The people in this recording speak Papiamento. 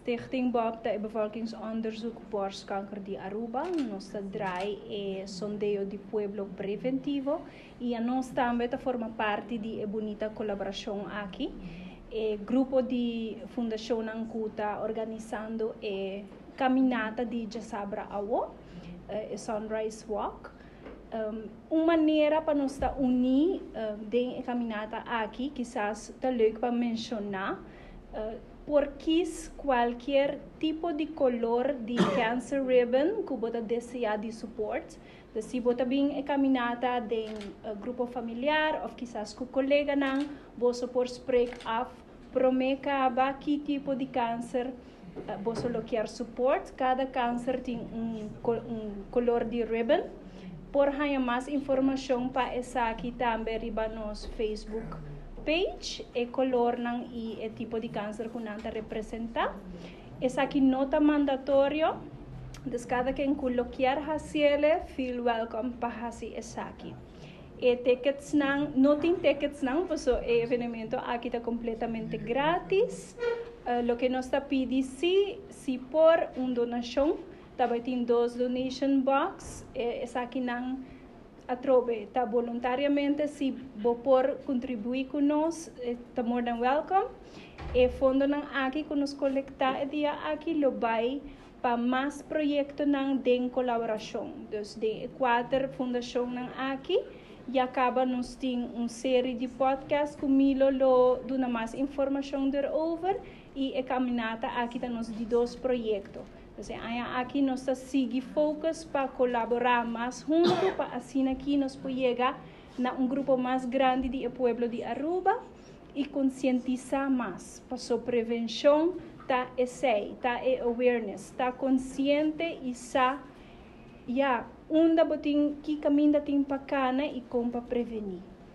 Stichting BOB ta e Bevolkingsonderzoek Borstkanker di Aruba. Nos ta draai e sondeo di pueblo preventivo y nos tambe ta forma parti di e bunita colaboracion aki. E grupo di Fundacion cu ta organisando e caminata di diasabra awo, e Sunrise Walk. Un manera pa nos ta uni den e caminata aki, kisas ta leuk pa menciona, por kies cualkier tipo di color di cancer ribbon cu bo ta desea di support. Dus si bo ta bin e caminata den grupo familiar of kisas cu coleganan, bo por spreek af prome caba ki tipo di cancer bo lo kier support. Cada cancer tin un color di ribbon. Por haya mas informacion pa esaki tambe riba nos Facebook page, e colornan y e tipo di cancer cu nan ta representa. Esaki no ta mandatorio, dus cada ken cu lo kier haci'e, feel welcome pa haci esaki. E tickets nan, no tin tickets nan, paso e evenemento aki ta completamente gratis. Loke nos ta pidi si, si por un donacion, tambe tin dos donation box, esaki nan atrobe, ta voluntariamente, si bo por contribui cu nos, ta more than welcome. E fondonan aki cu nos colecta e dia aki lo bay pa mas proyectonan den colaboracion. Dus di cuater fundacionnan aki, ya caba nos tin un serie di podcast cu Milo lo duna mas informacion erover y e caminata aki ta nos di dos proyecto. Dus aki nos ta sigui focus pa colabora mas hunto pa asina aki nos por yega na un grupo mas grandi di pueblo di Aruba y concientisa mas. Paso prevencion ta esey, ta e awareness, ta consciente y sa ya unda bo tin ki caminda tin pa cana y con pa preveni.